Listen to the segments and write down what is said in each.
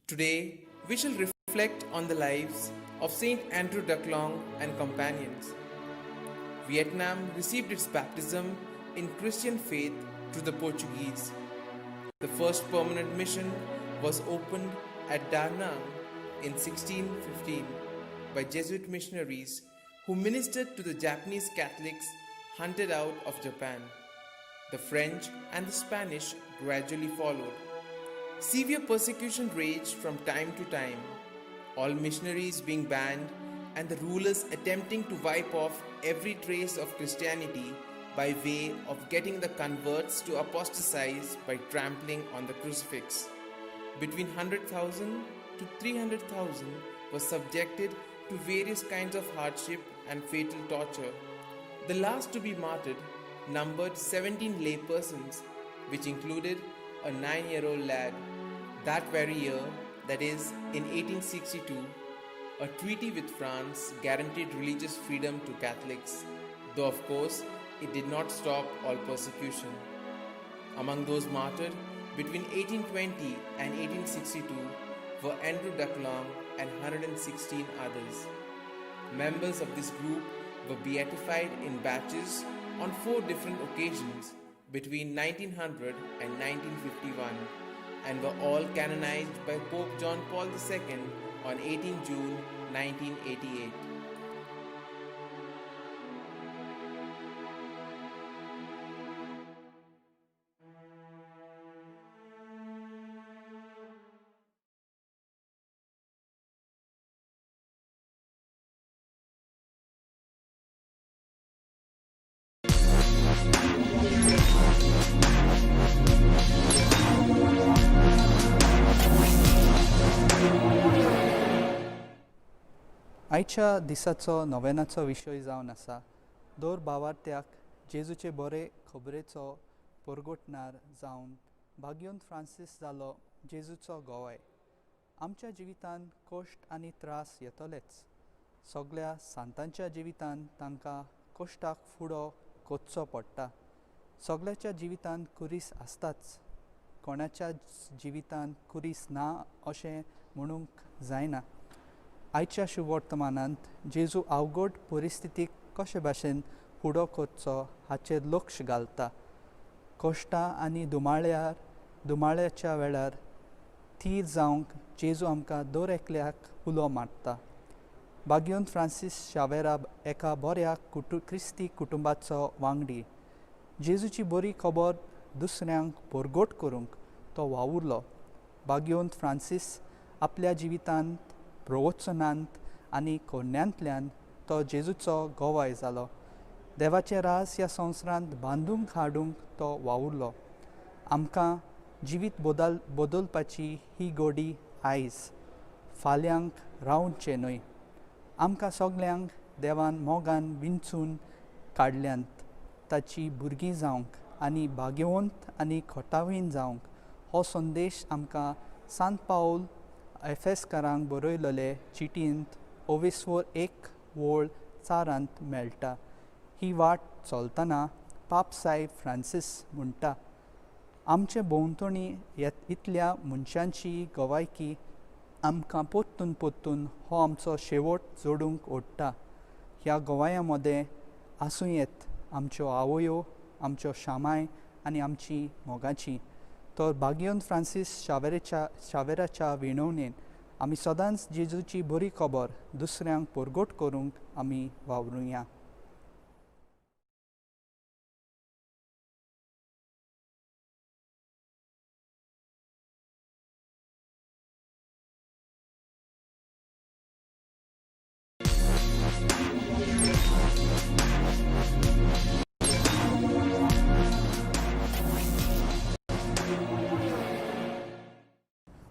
Today, we shall reflect on the lives of Saint Andrew Duc Long and companions. Vietnam received its baptism in Christian faith through the Portuguese. The first permanent mission was opened at Danang in 1615 by Jesuit missionaries who ministered to the Japanese Catholics hunted out of Japan. The French and the Spanish gradually followed. Severe persecution raged from time to time, all missionaries being banned and the rulers attempting to wipe off every trace of Christianity by way of getting the converts to apostatize by trampling on the crucifix. Between 100,000 to 300,000 were subjected to various kinds of hardship and fatal torture. The last to be martyred numbered 17 lay persons, which included a 9-year-old lad. That very year, that is, in 1862, a treaty with France guaranteed religious freedom to Catholics, though of course it did not stop all persecution. Among those martyred between 1820 and 1862 were Andrew Duc Long and 116 others. Members of this group were beatified in batches on 4 different occasions between 1900 and 1951 and were all canonized by Pope John Paul II on 18 June 1988. आयच्या दिसाचो नोवेनाचो विशय जावन आसा दर भावार्थ्याक जेजूचे बरे खबरेचो परगटणार जावन भाग्योन Francis जालो जेजूचो गवाय. आमच्या जिवितांत कश्ट आनी त्रास येतलेच. सगळ्या सांतांच्या जिवितांत तांकां कश्टाक फुडो करचो पडटा. सगळ्याच्या जिवितांत कुरीस आसताच. कोणाच्या जिवितांत कुरीस ना अशें म्हणूंक जायना. आयच्या शुभवर्तमानांत जेजू अवघड परिस्थितीक कशे भाशेन फुडो करचो हाचेर लक्ष घालता. कश्टां आनी दुमाळ्याच्या वेळार थीर जावंक जेजू आमकां दर एकल्याक उलो मारता. भाग्योन फ्रांसीस शावेरा एका बऱ्या क्रिस्ती कुटुंबाचो वांगडी. जेजूची बरी खबर दुसऱ्यांक परगट करूंक तो वावुरलो. भाग्योन फ्रांसीस आपल्या जिवितांत प्रवचनांत आनी कोन्यांतल्यान तो जेजूचो गवाय जालो. देवाचें रास ह्या संवसारांत बांदूंक हाडूंक तो वावुरलो. आमकां जिवीत बदलपाची ही गोडी आयज फाल्यांक रावचें न्हय. आमकां सगल्यांक देवान मोगान विंचून काडल्यांत ताची भुरगीं जावंक आनी भाग्यवंत आनी खोटावीन जावंक. हो संदेश आमकां सांत पावल एफेसकारांक बरयलेले चिटींत ओवेस्वर 1:4 मेळटा. ही वाट चलतना पाप साहेब फ्रांसीस म्हणटा, आमचे भोंवतणी इतल्या मनशांची गवायकी आमकां परतून परतून हो आमचो शेवट जोडूंक ओडटा. ह्या गवायां मदें आसूं येत आमच्यो आवयो, आमच्यो शामाय आनी आमची मोगाची. तर भाग्योन फ्रांसीस शावेराच्या विणवणेन आमी सदांच जेजूची बरी खबर दुसऱ्यांक परगट करूंक आमी वावरुया.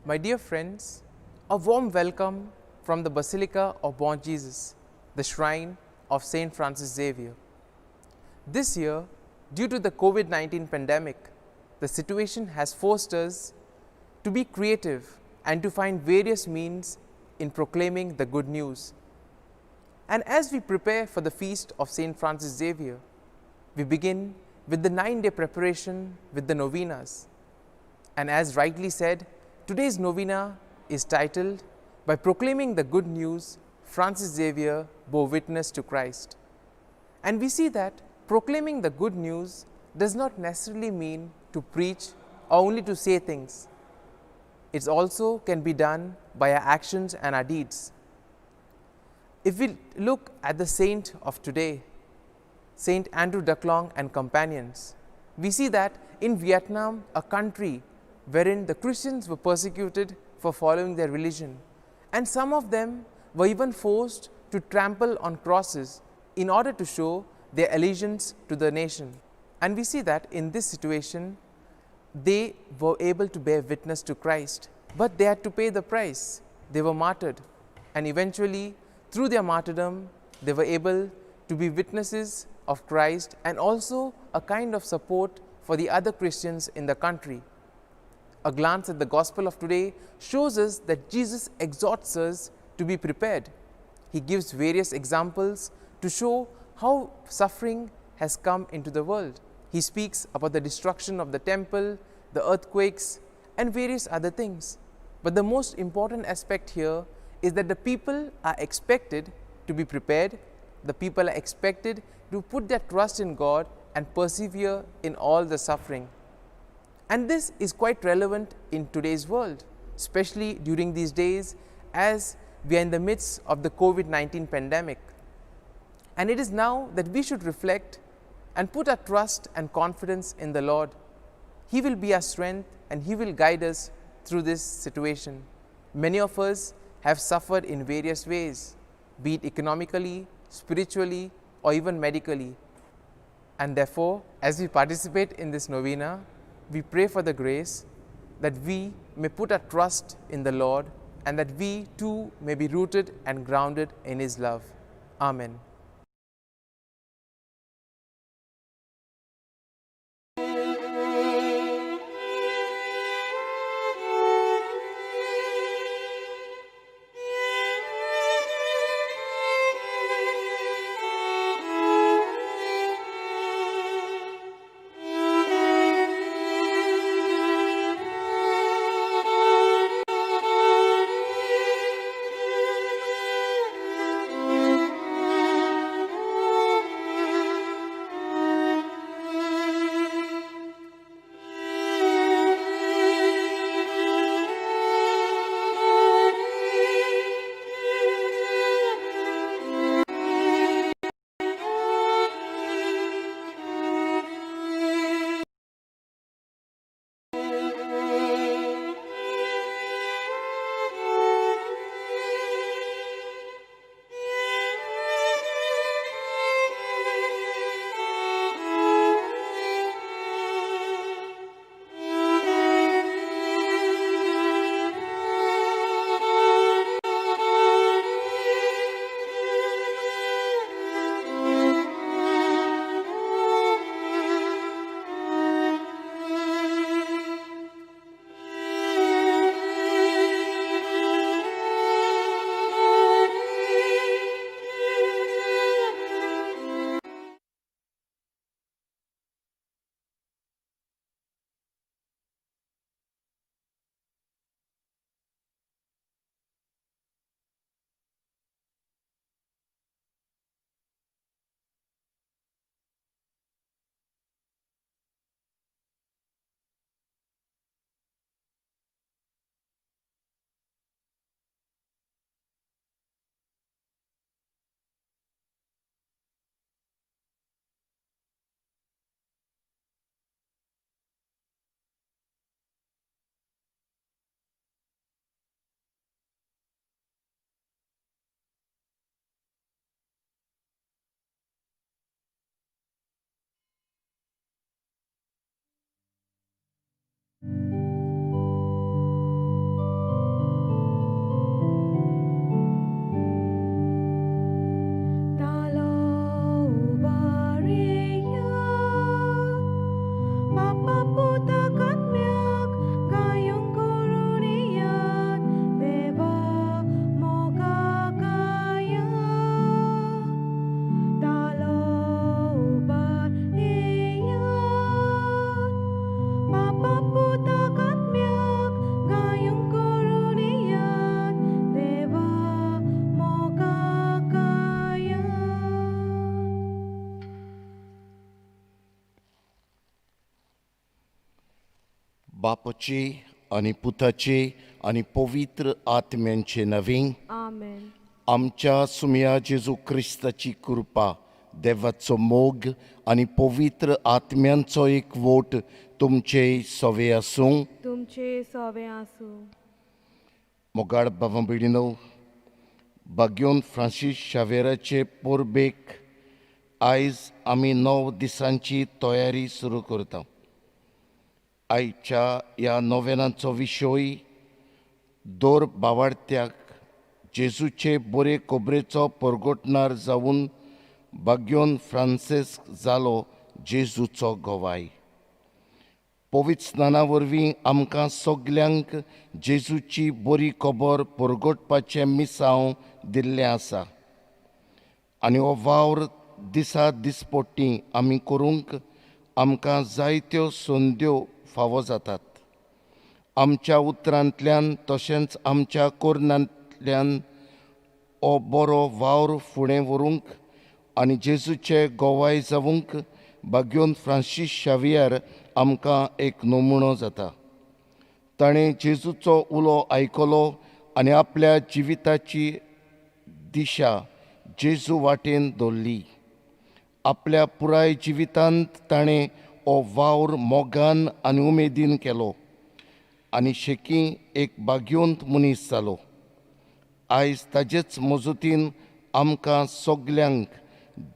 My dear friends, a warm welcome from the Basilica of Bom Jesus, the shrine of Saint Francis Xavier. This year, due to the COVID-19 pandemic, the situation has forced us to be creative and to find various means in proclaiming the good news. And as we prepare for the feast of Saint Francis Xavier, we begin with the 9-day preparation with the novenas. And as rightly said, today's novena is titled, By Proclaiming the Good News, Francis Xavier Bore Witness to Christ. And we see that proclaiming the good news does not necessarily mean to preach or only to say things. It also can be done by our actions and our deeds. If we look at the saint of today, Saint Andrew Duc Long and companions, we see that in Vietnam, a country wherein the Christians were persecuted for following their religion, and some of them were even forced to trample on crosses in order to show their allegiance to the nation. And we see that in this situation, they were able to bear witness to Christ, but they had to pay the price. They were martyred, and eventually, through their martyrdom, they were able to be witnesses of Christ and also a kind of support for the other Christians in the country. A glance at the gospel of today shows us that Jesus exhorts us to be prepared. He gives various examples to show how suffering has come into the world. He speaks about the destruction of the temple, the earthquakes, and various other things. But the most important aspect here is that the people are expected to be prepared. The people are expected to put their trust in God and persevere in all the suffering. And this is quite relevant in today's world, especially during these days as we are in the midst of the COVID-19 pandemic. And it is now that we should reflect and put our trust and confidence in the Lord. He will be our strength and He will guide us through this situation. Many of us have suffered in various ways, be it economically, spiritually, or even medically. And therefore, as we participate in this novena, we pray for the grace that we may put our trust in the Lord and that we too may be rooted and grounded in His love. Amen. बापाची आनी पुताची आनी पवित्र आत्म्यांचे नवीन आमेन. आमच्या सुमया जेजू क्रिस्ताची कृपा, देवाचो मोग आनी पवित्र आत्म्यांचो एक वोट तुमचे सवे आसूं. तुमचे सोवे आसूं. मोगाळ बाबा भयणीनो, बाग्योन फ्रांसीस शावेराचे परबेक आयज आमी 9 दिसांची तयारी सुरू करता. आयच्या ह्या नोवेनाचो विशय दर बावाडत्याक जेजूचे बरे खबरेचो परगटणार जावन बाग्योन फ्रांसीस्क जालो जेजूचो गवाय. पवित्र स्नाना वरवीं आमकां सगल्यांक जेजूची बरी खबर परगटपाचें मिसांव दिल्लें आसा आनी हो वावर दिसा दिसपट्टी आमी करूंक आमकां जायत्यो संद्यो फावो जातात. आमच्या उतरांतल्यान तशेंच आमच्या कोरनांतल्यान हो बरो वावर फुडें व्हरूंक आनी जेजूचे गवाय जावंक बाग्योन फ्रांसीस शावियार आमकां एक नमुनो जाता. ताणें जेजूचो उलो आयकलो आनी आपल्या जिविताची दिशा जेजू वाटेन दवरली. आपल्या पुराय जिवितांत ताणें हो वावर मोगान आनी उमेदीन केलो आनी शेकी एक भाग्यवंत मनीस जालो. आयज ताजेच मजतीन आमकां सगल्यांक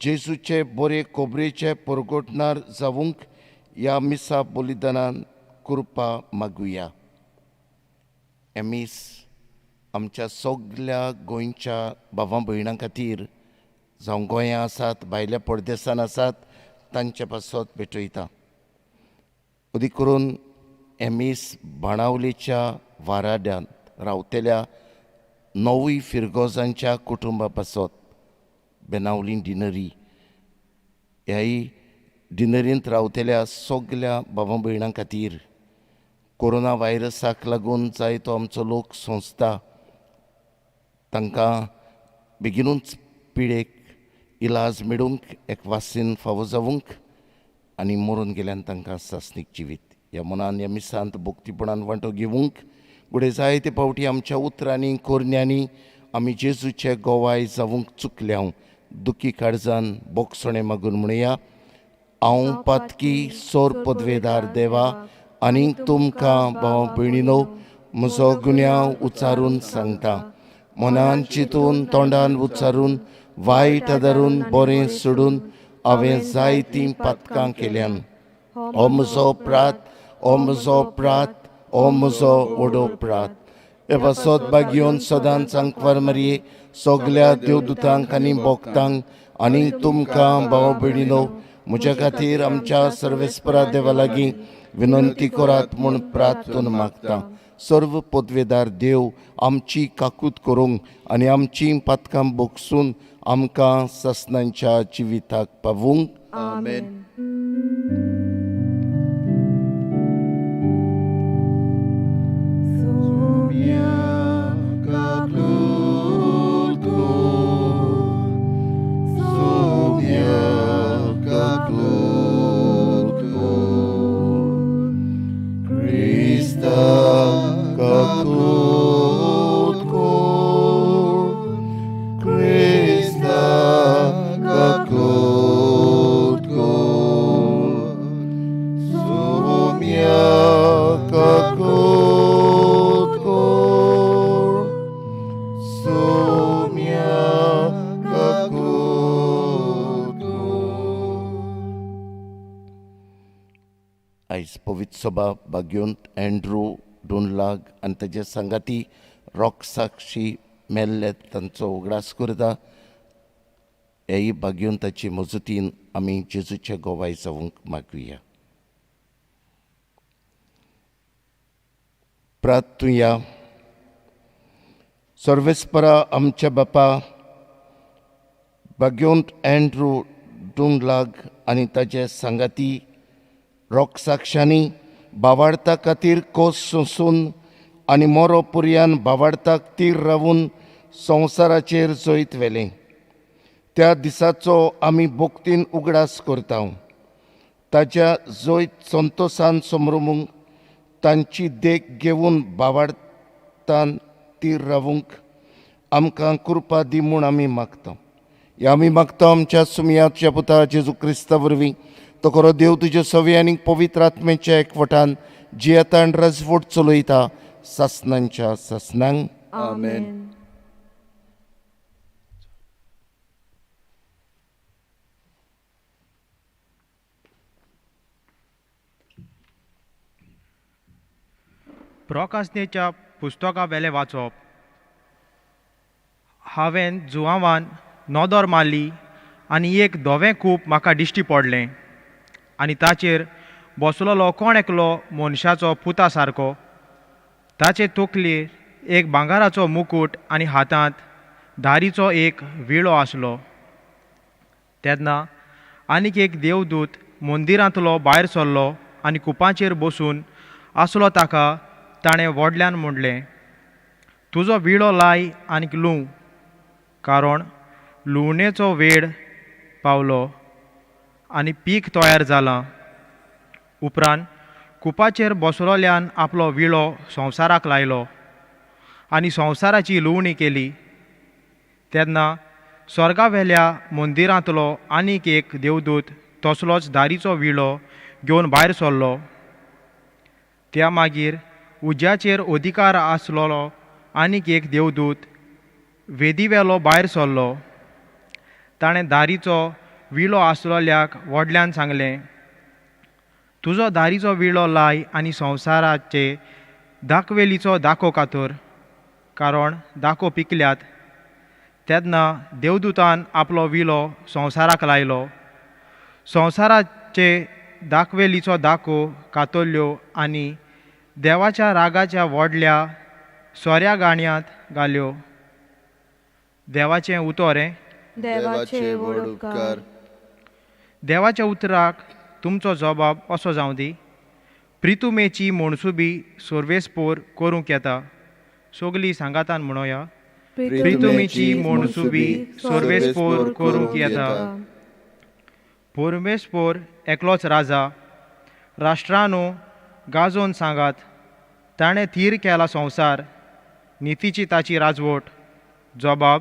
जेजूचे बरे खबरेचे परगटणार जावंक ह्या मिसा बलिदानान कृपा मागुया. हें मीस आमच्या सगल्या गोंयच्या भावां भयणां खातीर, जावं गोंयां आसात, भायल्या परदेसान आसात, तांचे पासत भेटयता. अदीक करून हें मीस बाणावलेच्या वाराड्यांत रावतल्या 9 फिरगोजांच्या कुटुंबा पासत, बेनावली डिनरी ह्याय डिनरींत रावतल्या सगल्या भावां भयणां खातीर. कोरोना व्हायरसाक लागून जायतो आमचो लोक संस्था तांकां बेगिनूच पिडेक इलाज मेळूंक, एक वासीन फावो जावंक आनी मरून गेल्यान तांकां सासणीक जिवीत. ह्या मनान ह्या मिसांत भक्तीपणान वांटो घेवंक घडये जायते फावटी आमच्या उतरांनी कोरण्यांनी आमी जेजूचे गोवाय जावंक चुकल्या. दुखी काळजान बोगसणें मागून म्हणया, हांव पातकी सोर पदवेदार देवा आनी तुमकां भाव भयणीनो म्हजो गुन्यांव उच्चारून सांगता. मनान चिंतून तोंडान उच्चारून वायट आदारून बरें सोडून हांवें जायतीं पातकां केल्यान. हो म्हजो अपराध, हो म्हजो अपराध, हो म्हजो व्हडो अपराध. हे पासत भाग्योन सदांच आंकवार मारये सगल्या देवदूतांक आनी भक्तांक आनी तुमकां भाव भयणीनो म्हज्या खातीर आमच्या सर्वेस्परा देवा लागीं विनंती करात म्हूण प्रार्थना मागता. सर्व पदवेदार देव आमची काकूत करूंक आनी आमची पातकां बोगसून आमकां ससनांच्या जिविताक पावूंक. आमेन. आयज पवित्र सभा बाग्योंत एंड्रू डोनलाग आनी ताजे सांगाती रॉक साक्षी मेल्ले तांचो उगडास करता. हेय भाग्यवंताची मजतीन आमी जेजूचे गोवाय जावंक मागुया. प्रार्थुया. सर्वेस्परा आमच्या बापा, भाग्यवंत एंड्रू डोनलाग आनी ताजे सांगाती रॉक साक्षांनी बावाडता खातीर कोस सोंसून आनी मोरो पुरयान बावाडताक तीर रावून संवसाराचेर जैत व्हेलें. त्या दिसाचो आमी भक्तीन उगडास करता. ताच्या जैत संतोसान समरुमूंक तांची देख घेवन बावाडतान तीर रावूंक आमकां कृपा दी म्हूण आमी मागता. ह्या आमी मागता आमच्या सुमयाच्या पुता जेजू क्रिस्ता वरवीं, तो खरो देव तुज्या सवे आनी पवित्र आत्म्याच्या एकवटान जियेता आनी रजवट चलयता सासनांच्या सासनांक. आमेन. प्रकाशनेच्या पुस्तका वेलें वाचप. हांवें जुआवान नदर मारली आनी एक धवें कूप म्हाका दिश्टी पडलें आनी ताचेर बसलेलो कोण एकलो मनशाचो पुता सारको. ताचे तकलेर एक भांगराचो मुकूट आनी हातांत दारीचो एक विळो आसलो. तेन्ना आनीक एक देवदूत मंदिरांतलो भायर सरलो आनी कुपांचेर बसून आसलो. ताका ताणें व्हडल्यान म्हणलें, तुजो विळो लाय आनीक लुंव, कारण लुवणेचो वेळ पावलो आनी पीक तयार जालां. उपरांत कुपाचेर बसलोल्यान आपलो विळो संवसाराक लायलो आनी संवसाराची लुवणी केली. तेन्ना स्वर्गावेल्या मंदिरांतलो आनीक एक देवदूत तसलोच दारीचो विळो घेवन भायर सरलो. त्या मागीर उज्याचेर अधिकार आसलेलो आनीक एक देवदूत वेदीवेलो भायर सरलो. ताणें दारीचो विळो आसलेल्याक व्हडल्यान सांगलें, तुजो दारीचो विळो लाय आनी संवसाराचे दाखवेलीचो दाखो कातर, कारण दाखो पिकल्यात. तेन्ना देवदूतान आपलो विळो संवसाराक लायलो. संवसाराचे दाखवेलीचो दाखो कातरल्यो आनी देवाच्या रागाच्या व्हडल्या सोऱ्या गाण्यांत घाल्यो. देवाचें उतर हें. देवाचे व्हड उपकार. देवाच्या उतराक तुमचो जबाब असो जावं दी. प्रितुमेची मनसुबी सर्वेस्पोर करूंक येता. सगलीं सांगातान म्हणोया. प्रितुमेची मनसुबी सर्वेस्पोर करूंक येता. परमेस्पोर एकलोच राजा. राष्ट्रांनो गाजोवन सांगात, ताणें थीर केला संवसार, नितीची ताची राजवट. जबाब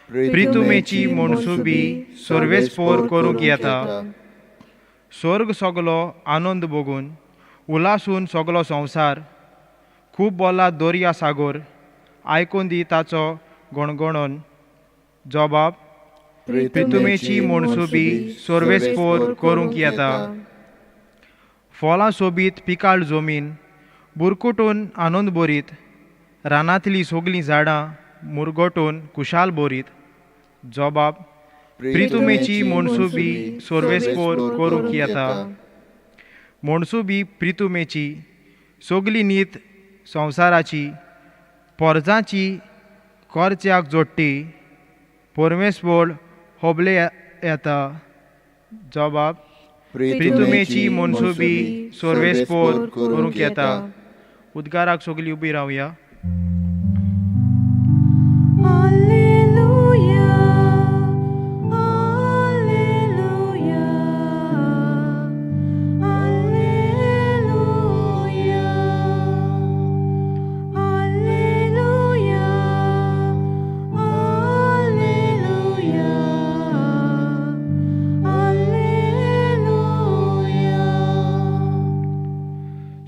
प्रितुमेची मनसुबी सर्वेस्पोर करूंक येता. स्वर्ग सगलो आनंद भोगून उलासून सगलो संवसार, खूब बोला दर्या सागोर, आयकून दी ताचो गणगणोन. जबाब प्रितुमेची मनसुबी सर्वेस्पोर करूंक येता. फळां सोबीत पिकाळ जमीन बुरकुटून आनंद भरीत, रानांतलीं सगलीं झाडां मुरगटून खुशाल भरीत. जबाब प्रितुमेची मनसुबी सर्वेस्पोर करूंक येता. मनसुबी प्रितुमेची सगली नीत संवसाराची, पोरजांची कोर्च्याक जोडटी, परमेस्पोर होबले येता. जबाब प्रितुमेची मनसुबी सर्वेस्पोर करूंक येता. उद्गाराक सगली उबी रावया.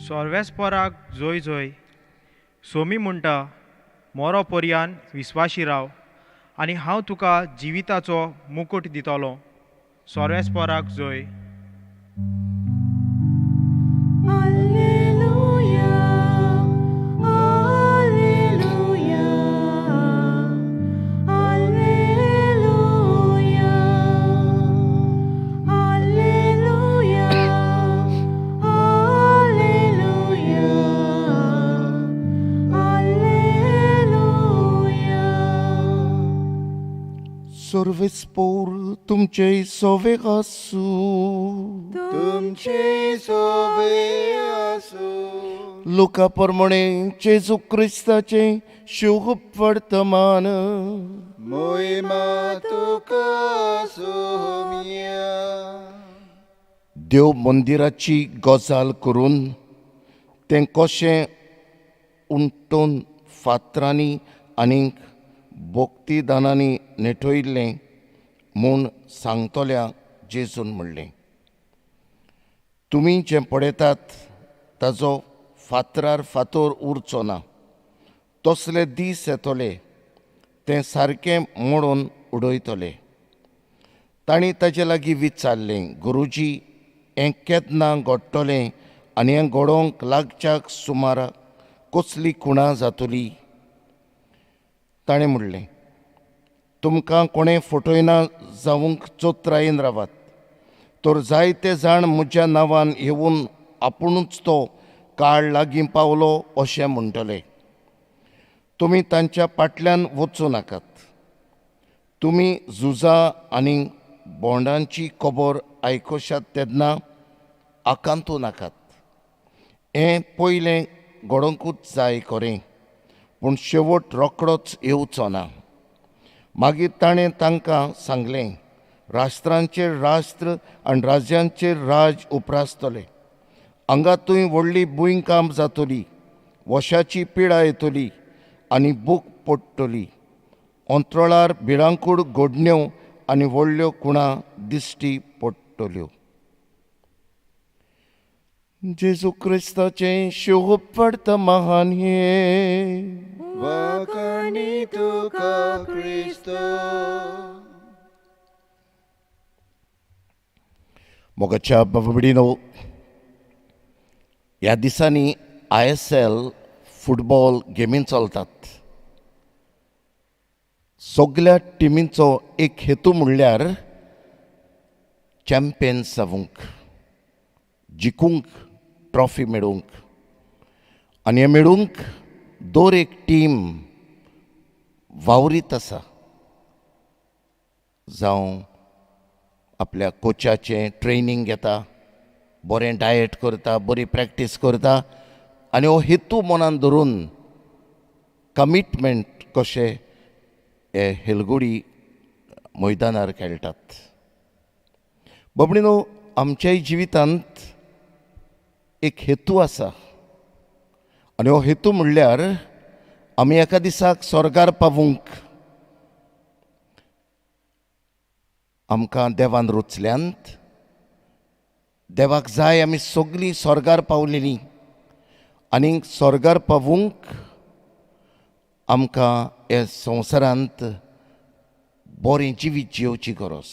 सर्वेस्पोराक जोय जोय. सोमी म्हणटा, मोरो पर्यान विस्वाशी राव आनी हांव तुका जिविताचो मुकूट दितलो. सर्वेस्पोराक जोय. सर्वेस्पोर तुमचे सोवे आसूं. तुमचे सोवे आसूं. लुका प्रमाणे जेजू क्रिस्ताचें शुभ वर्तमान. मोहिमा तुका सोम्या. देव मंदिराची गजाल करून तें कशें उमटून फातरांनी आनीक भक्तीदानांनी नेटयल्लें म्हूण सांगतल्या जेजून म्हणलें, तुमी जें पळयतात ताजो फातरार फातर उरचो ना. तसले दीस येतले तें सारकें मोडून उडयतले. तांणी ताजे लागीं विचारलें, गुरुजी, हें केन्ना घडटलें आनी हें घडोवंक लागच्याक सुमाराक कसली खुणां जातली? ताणें म्हणलें, तुमकां कोणें फटयना जावंक चोत्रायेन रावात. तर जायते जाण म्हज्या नांवान येवन आपुणूच तो काळ लागीं पावलो अशें म्हणटले. तुमी तांच्या फाटल्यान वचूं नाकात. तुमी झुजां आनी बोंडांची खबर आयकशात तेन्ना आकांतू नाकात. हें पयलें घडोवंकूच जाय खरें, पूण शेवट रोखडोच येवचो ना. मागीर ताणें तांकां सांगलें, राष्ट्रांचेर राष्ट्र आनी राज्यांचेर राज उप्रासतले. हांगातूय व्हडली भुंयकांप जातली, वशाची पिडा येतली आनी भूक पडटली. अंतराळार भिरांकूळ घडण्यो आनी व्हडल्यो खुणां दिश्टी पडटल्यो. जेजू क्रिस्ताचें शोभ वर्तमान हें. वाखाणी तुका क्रिस्तो. मोगाच्या बाबा भयणीनो, ह्या दिसांनी ISL football गेमी चलतात. सगल्या टिमींचो एक हेतू म्हणल्यार चॅम्पियन जावंक, जिखूंक, ट्रॉफी मेळोवंक. आनी हें मेळोवंक दर एक टीम वावरीत आसा. जावं आपल्या कोचाचें ट्रेनींग घेता, बरें डायट करता, बरी प्रॅक्टीस करता आनी हो हेतू मनान धरून कमिटमेंट कशें हे हेलगुडी मैदानार खेळटात. बाबडीनो, आमच्याय जिवितांत एक हेतू आसा आनी हो हेतू म्हणल्यार आमी एका दिसाक स्वर्गार पावूंक आमकां देवान रुचल्यांत. देवाक जाय आमी सगळीं स्वर्गार पावलेलीं आनी स्वर्गार पावूंक आमकां ह्या संवसारांत बरें जिवीत जियोवची गरज.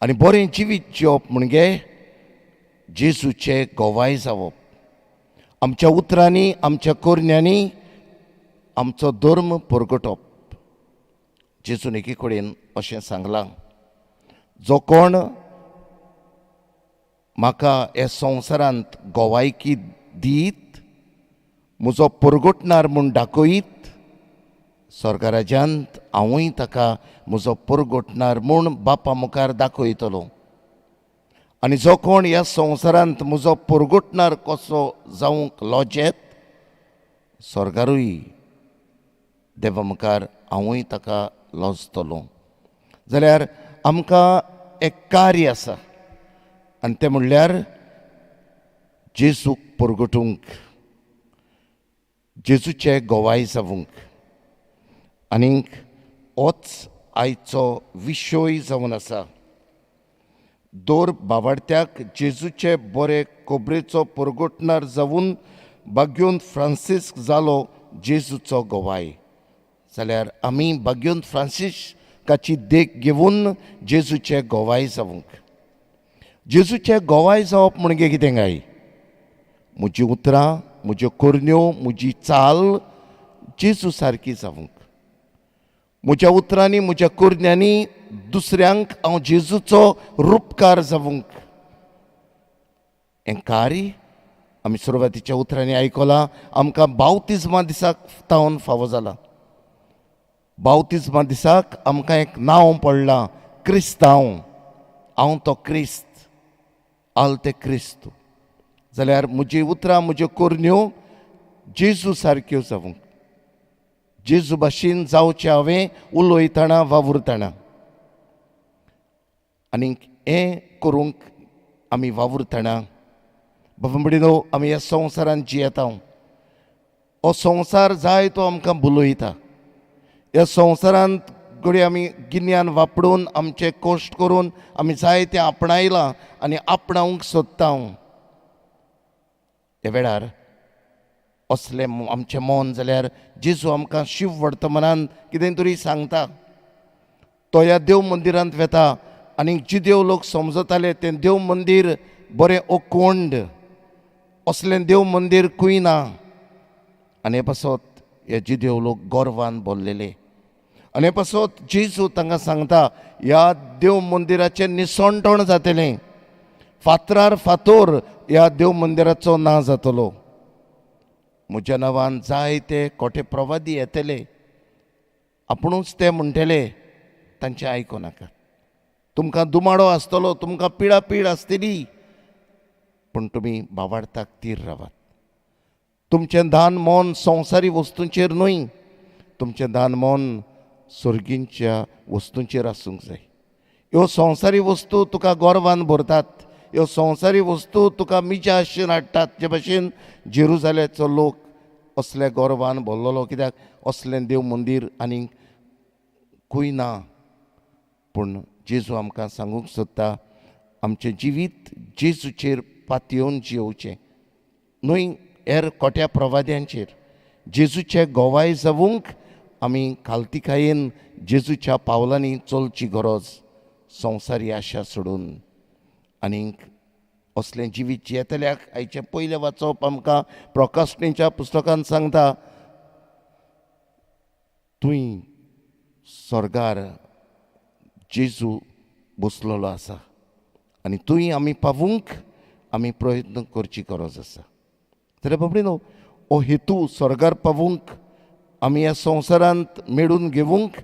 आनी बरें जिवीत जियोवप म्हणजे जेजूचे गोवाय जावप. आमच्या उतरांनी, आमच्या करण्यांनी आमचो धर्म परगटप. जेजून एकी कडेन अशें सांगलां, जो कोण म्हाका ह्या संवसारांत गोवायकी दीत, म्हजो परगटणार म्हूण दाखयत, स्वर्गराज्यांत हांवूय ताका म्हजो परगटणार म्हूण बापा मुखार दाखयतलो. आनी जो कोण ह्या संवसारांत म्हजो परगटणार कसो जावंक लजेत, स्वर्गारूय देवा मुखार हांवूय ताका लजतलो. जाल्यार आमकां एक कार्य आसा आनी तें म्हणल्यार जेजूक परगटूंक, जेजूचे गोवाय जावंक. आनीक होच आयचो विशय जावन आसा. दर बावडत्याक जेजूचे बरे खबरेचो परगटणार जावन बाग्योन फ्रांसिस्क जालो जेजूचो गोवाय. जाल्यार आमी बाग्योन फ्रांसिस्काची देख घेवन जेजूचे गोवाय जावंक. जेजूचे गोवाय जावप म्हणजे कितें काय? म्हजी उतरां, म्हज्यो करण्यो, म्हजी चाल जेजू सारकी जावंक. म्हज्या उतरांनी, म्हज्या करण्यांनी दुसऱ्यांक हांव जेजूचो रुपकार जावंक. हें कार्य आमी सुरवातीच्या उतरांनी आयकलां, आमकां बावतिज्मा दिसाक तावन फावो जालां. बावतिज्मा दिसाक आमकां एक नांव पडलां, क्रिस्तांव. हांव तो क्रिस्त, आल ते क्रिस्तू. जाल्यार म्हजी उतरां, म्हज्यो करण्यो जेजू सारक्यो जावंक. जेजू भाशेन जावचें हांवें उलयतना, वावुरतना. आनी हें करूंक आमी वावुरतना बाबा भयणीनो, आमी ह्या संवसारांत जियेता. हो संवसार जाय तो आमकां भुलयता. ह्या संवसारांत घडये आमी गिन्यान वापरून, आमचे कश्ट करून आमी जायतें आपणायलां आनी आपणावंक सोदता. ह्या वेळार असलें आमचें मन जाल्यार जेजू आमकां शिव वर्तमानान कितें तरी सांगता. तो ह्या देव मंदिरांत वेता आनी जी देव लोक समजताले तें देव मंदीर बरें ओकोंड, असलें देव मंदीर खंय ना. आनी हे पासत हे जिदेव लोक गर्वान भरलेले. आनी हे पासत जेजू तांकां सांगता, ह्या देव मंदिराचें निसणटण जातलें, फातरार फातोर ह्या देव मंदिराचो ना जातलो. म्हज्या नांवान जायते खोटे प्रवादी येतले, आपुणूच ते म्हणटले, तांचें आयकूं नाका. तुमकां दुमाडो आसतलो, तुमकां पिडा पीड आसतली, पूण तुमी भावार्थाक तीर रावात. तुमचें दान मन संवसारी वस्तूंचेर न्हय, तुमचें दान मन सर्गींच्या वस्तूंचेर आसूंक जाय. ह्यो संवसारी वस्तू तुका गर्वान भरतात, ह्यो संवसारी वस्तू तुका मिजा आशेन हाडटात. जे भाशेन जेरुजाल्याचो लोक असल्या गर्वान भरलेलो, कित्याक असलें देव मंदीर आनीक खंय ना. पूण जेजू आमकां सांगूंक सोदता, आमचें जिवीत जेजूचेर पातयेवन जियोवचें न्हय हेर खोट्या प्रवाद्यांचेर. जेजूचे गोवाय जावूंक आमी खालतिकायेन जेजूच्या पावलांनी चलची गरज, संवसारी आशा सोडून. आनीक असलें जिवीत जियेतल्याक आयचें पयलें वाचप आमकां प्रकाशणीच्या पुस्तकान सांगता, तुंय स्वर्गार जेजू बसलेलो आसा आनी तुंय आमी पावूंक आमी प्रयत्न करची गरज आसा. जाल्यार बाबडीनो, हो हेतू स्वर्गार पावूंक आमी ह्या संवसारांत मेळून घेवंक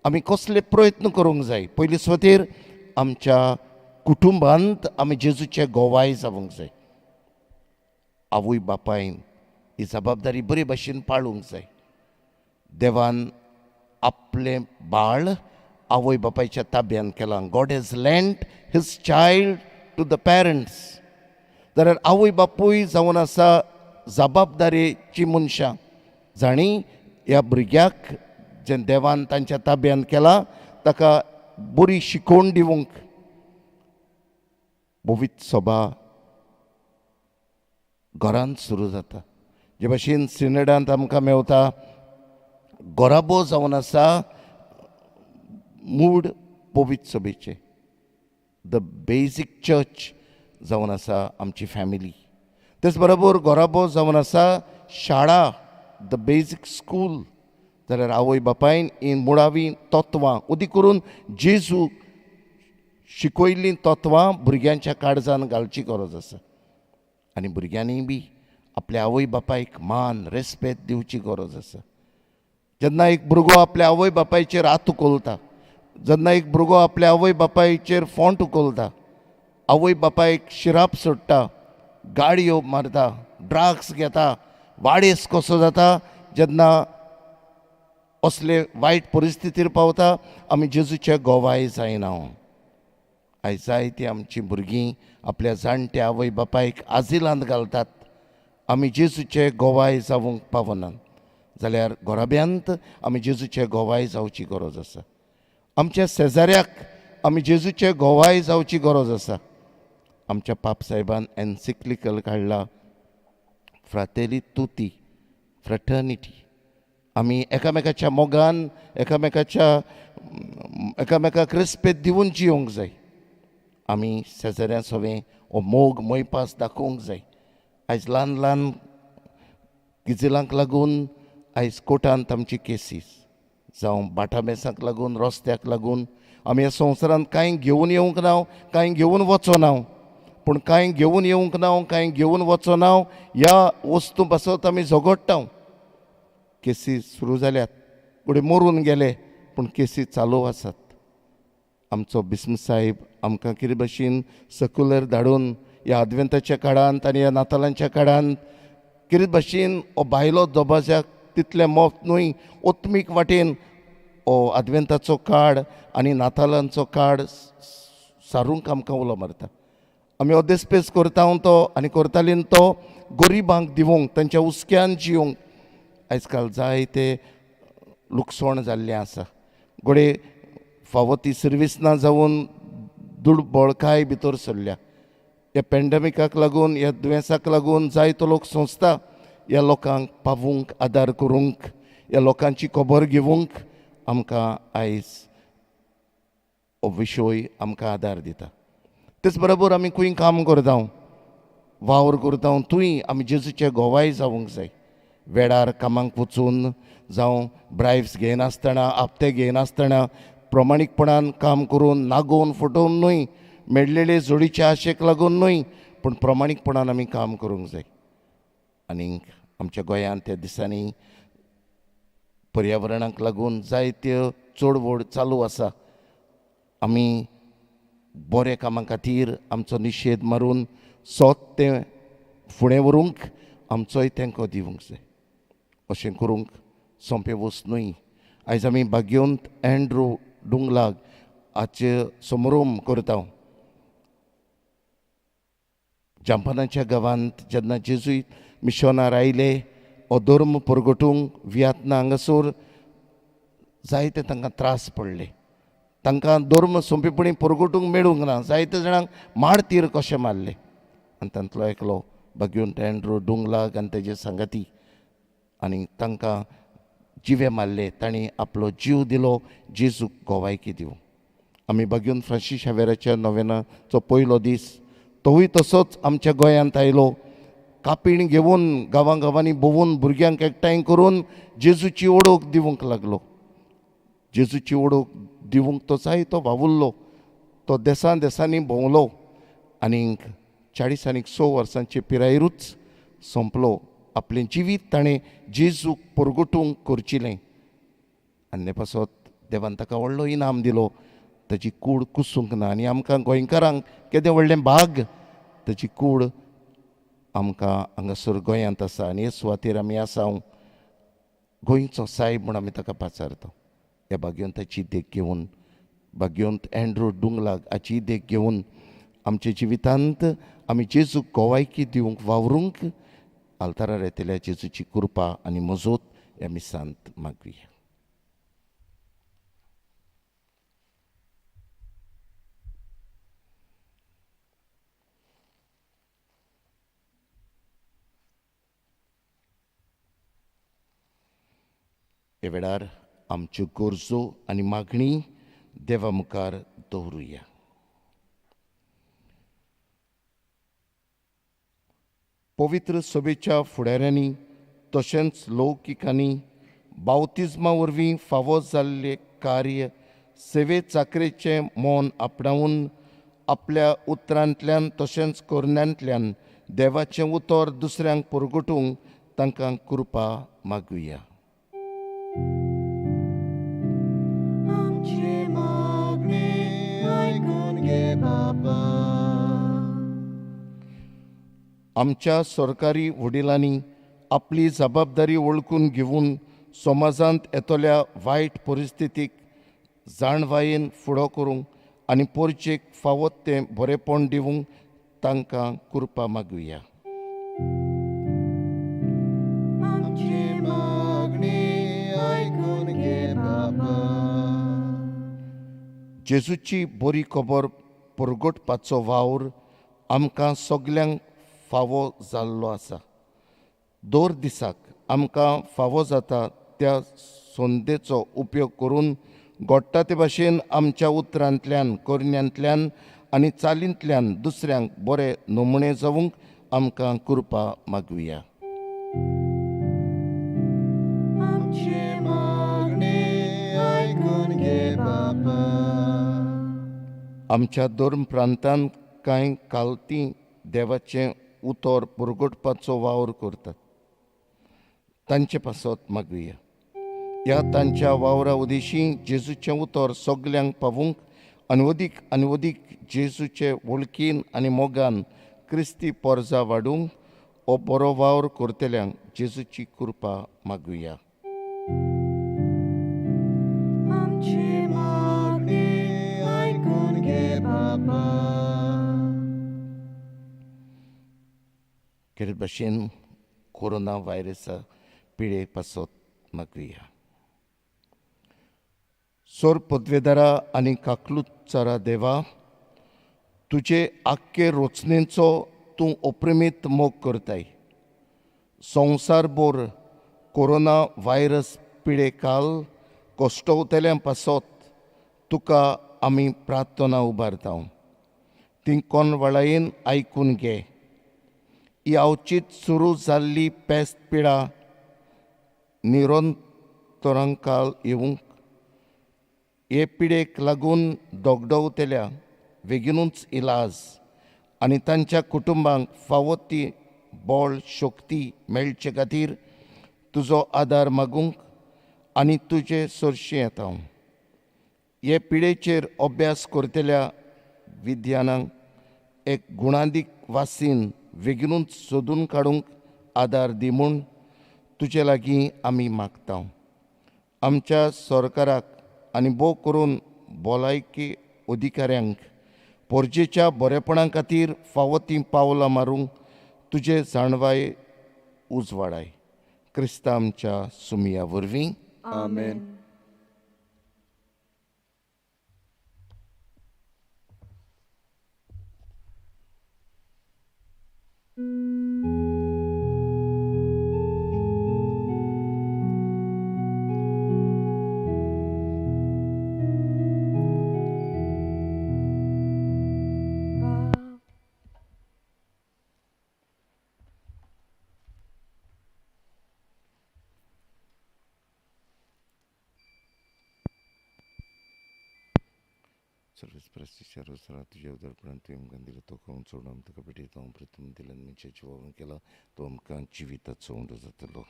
आमी कसले प्रयत्न करूंक जाय. पयली सुवातेर आमच्या कुटुंबांत आमी जेजूचे गोवाय जावंक जाय. आवय बापायन ही जबाबदारी बरे भाशेन पाळूंक जाय. देवान आपलें बाळ आवय बापायच्या ताब्यान केलां. God has lent his child to the parents. जाल्यार आवय बापूय जावन आसा जबाबदारेची मनशां, जांणी ह्या भुरग्याक जें देवान तांच्या ताब्यान केलां ताका बरी शिकोवण दिवंक. पवित्र सभा घरांत सुरू जाता. जे भाशेन सिनेडांत आमकां मेवता, घराबो जावन आसा मूड पवित्र सभेचें, the basic church जावन आसा आमची फॅमिली. तेच बरोबर घराबो जावन आसा शाळा, the basic school. जाल्यार आवय बापायन ही मुळावीं तत्वां, उदी करून जेजू शिकयल्लीं तत्वां भुरग्यांच्या काळजान घालची गरज आसा. आनी भुरग्यांनी बी आपल्या आवय बापायक मान रेस्पेद दिवची गरज आसा. जेन्ना एक भुरगो आपल्या आवय बापायचेर हात उखलता, जेन्ना एक भुरगो आपल्या आवय बापायचेर फोंट उखलता, आवय बापायक शिराप सोडटा, गाडयो मारता, ड्रग्स घेता, वाडेस कसो जाता, जेन्ना असले वायट परिस्थितीर पावता, आमी जेजूचे गोवाय जायना. आयज जायतीं आमचीं भुरगीं आपल्या जाणट्या आवय बापायक आजिलांत घालतात. आमी जेजूचे गोवाय जावंक पावनात जाल्यार घराब्यांत आमी जेजूचे गोवाय जावची गरज आसा. आमच्या शेजाऱ्याक आमी जेजूचे गोवाय जावची गरज आसा. आमच्या पाप साहेबान एन्सिक्लिकल काडला, फ्रातेली तुती, फ्रेटर्निटी. आमी एकामेकाच्या मोगान एकामेकाक रेस्पेद दिवन जियोंक जाय. आमी शेजाऱ्यां सवें हो मोग मोयपास दाखोवंक जाय. आयज ल्हान ल्हान किजिलांक लागून आयज कोर्टांत आमची केसीस, जावं बाटाबेसांक लागून, रस्त्याक लागून आमी ह्या संवसारांत कांय घेवन येवंक ना, कांय घेवन वचो ना. पूण कांय घेवन येवंक ना, कांय घेवन वचो ना ह्या वस्तू पासत आमी झगडटा. केसी सुरू जाल्यात, घडये मरून गेले पूण केसी चालू आसात. आमचो बिस्म साहेब आमकां कितें भाशेन सकुलर धाडून ह्या आदवेंताच्या काळांत आनी ह्या नातालांच्या काळांत कितें भाशेन हो भायलो दबाज्याक तितलें मोफ न्हय, ओत्मीक वाटेन हो आदवेंताचो काळ आनी नातालांचो काळ सारूंक आमकां उलो मारता. आमी हो देस्पेस करता तो आनी करतालीं तो गरिबांक दिवंक, तांच्या हुस्क्यान जिवंक. आयज काल जायते लुकसाण जाल्लें आसा. घडये फावो ती सर्वीस ना जावन दुर्बळकाय भितर सरल्या. ह्या पॅन्डेमिकाक लागून, ह्या दुयेंसाक लागून जायतो लोक संस्था ह्या लोकांक पावूंक, आदार करूंक, ह्या लोकांची खबर घेवंक आमकां आयज हो विशय आमकां आदार दिता. तेच बरोबर आमी खंय काम करता, वावर करता, थंय आमी जेजूचे गोवाय जावंक जाय. वेळार कामाक वचून जावं ब्रायब्स घेयनासतना, आपते घेयनासतना प्रमाणीकपणान काम करून, नागोवन फटोवन न्हय, मेळलेले जोडीचे आशेक लागून न्हय, पूण प्रमाणीकपणान आमी काम करूंक जाय. आनीक आमच्या गोंयांत त्या दिसांनी पर्यावरणाक लागून जायत्यो चडवड चालू आसा. आमी बऱ्या कामां खातीर आमचो निशेध मारून सोत तें फुडें व्हरूंक आमचोय तेंको दिवंक जाय. अशें करूंक सोंपें वस्त न्हय. आयज आमी भाग्यवंत एन्ड्रू डुंगलाग हाचे समारोम करता. जापानाच्या गांवांत जेन्ना जेजुईत मिशनार आयले हो धर्म परगटूंक वियतना हांगासर जायते तांकां त्रास पडले. तांकां धर्म सोंपेपणी परगटूंक मेळूंक ना. जायते जाणांक मारतीर कशें मारले. आनी तांतलो एकलो भाग्यवंत एन्ड्रू डुंगलाग आनी तेजे सांगाती, आनी तांकां जिवे मारले. तांणी आपलो जीव दिलो जेजूक गोवायकी दिवंक. आमी भाग्यवंत फ्रांसीस शावेराच्या नोवेनाचो पयलो दीस तोवूय तसोच आमच्या गोंयांत आयलो. कापीण घेवन गांवां गांवांनी भोंवून भुरग्यांक एकठांय करून जेजूची ओळख दिवंक लागलो. जेजूची ओळख दिवंक तो जायतो वावुरलो. तो देसान देसांनी भोंवलो आनीक 40 आनीक 6 वर्सांचे पिरायेरूच सोंपलो. आपलें जिवीत ताणें जेजूक परगटूंक करचिलें. आनी पासत देवान ताका व्हडलो इनाम दिलो. ताची कूड कुसूंक ना. आनी आमकां गोंयकारांक केदें व्हडलें भाग, ताची कूड आमकां हांगासर गोंयांत आसा. आनी हे सुवातेर आमी आसा. गोंयचो सायब म्हूण आमी ताका पाचारता. ह्या भाग्यवंताची देख घेवन, भाग्यवंत एन्ड्रू डुंगलाग हाची देख घेवन आमच्या जिवितांत आमी जेजूक गोवायकी दिवंक वावरूंक आल्तारार येतल्या जेजूची कृपा आनी मजत ह्या मिसांत मागुया. ह्या वेळार आमच्यो गरजो आनी मागणी देवा मुखार दवरुया. पवित्र सभेच्या फुडाऱ्यांनी तशेंच लौकिकांनी बावतिज्मा वरवीं फावो जाल्लें कार्य सेवे चाकरेचें मौन आपणावन आपल्या उतरांतल्यान तशेंच करण्यांतल्यान देवाचें उतर दुसऱ्यांक परगटूंक तांकां कृपा मागुया. आमची मागणी आयकून घे बाबा. आमच्या सरकारी वडिलांनी आपली जबाबदारी वळखून घेवन समाजांत येतल्या वायट परिस्थितीक जाणवायेन फुडो करूंक आनी पोरचेक फावो तें बरेपण दिवंक तांकां कृपा मागुया. आमची मागणी आयकून घे बाबा. जेजूची बरी खबर परगटपाचो वावर आमकां सगल्यांक फावो जाल्लो आसा. दर दिसाक आमकां फावो जाता त्या संदेचो उपयोग करून घडटा ते भाशेन आमच्या उतरांतल्यान, करण्यांतल्यान आनी चालींतल्यान दुसऱ्यांक बरे नमुणे जावंक आमकां कृपा मागुया. आमची मागणी आयकून घे बाबा. आमच्या धर्म प्रांतांत कांय कालती देवाचें उतर परगटपाचो वावर करतात. तांचे पासत मागुया. ह्या तांच्या वावरा उदेशी जेजूचें उतर सगल्यांक पावूंक आनी अदीक आनी अदीक जेजूचे वळखीन आनी मोगान क्रिस्ती पोरजा वाडूंक हो बरो वावर करतल्यांक जेजूची कृपा मागुया. आमची मागणी आयकून घे बाबा. खेरीत भाशेन कोरोना व्हायरसा पिडे पासत मागुया. सोर पदवेदारा आनी काकलुचारा देवा, तुजे आख्खे रचनेचो तूं अप्रिमीत मोग करताय. संवसारभर कोरोना व्हायरस पिडे काल कश्टवतल्यां पासत तुका आमी प्रार्थना उबारता. ती कोनवळायेन आयकून घे. ही अवचीत सुरू जाल्ली पेस्त पिडा निरंतरांकाल येवंक हे पिडेक लागून दोगदवतल्या बेगिनूच इलाज आनी तांच्या कुटुंबांक फावो ती बळ शक्ती मेळचे खातीर तुजो आदार मागूंक आनी तुजे सरशी येता. हे पिडेचेर अभ्यास करतल्या विज्ञानांक एक गुणादीक वासीन बेगिनूच सोदून काडूंक आदार दी म्हूण तुजे लागीं आमी मागता. आमच्या सरकाराक आनी भोव करून भलायकी अधिकाऱ्यांक पोरजेच्या बरेपणा खातीर फावो तीं पावलां मारूंक तुजे जाणवाय उजवाडाय. क्रिस्ता आमच्या सुमिया वरवीं. आमेन. सर्वेस्पराच्या रोजरा तुज्या उदरपणान तुवें आमकां दिलो तो खावन सोडून आमी तुका भेटयता. प्रथम दिल्यान मनशाच्या जिवावन केला तो आमकां जिविताचो उंडो जातलो.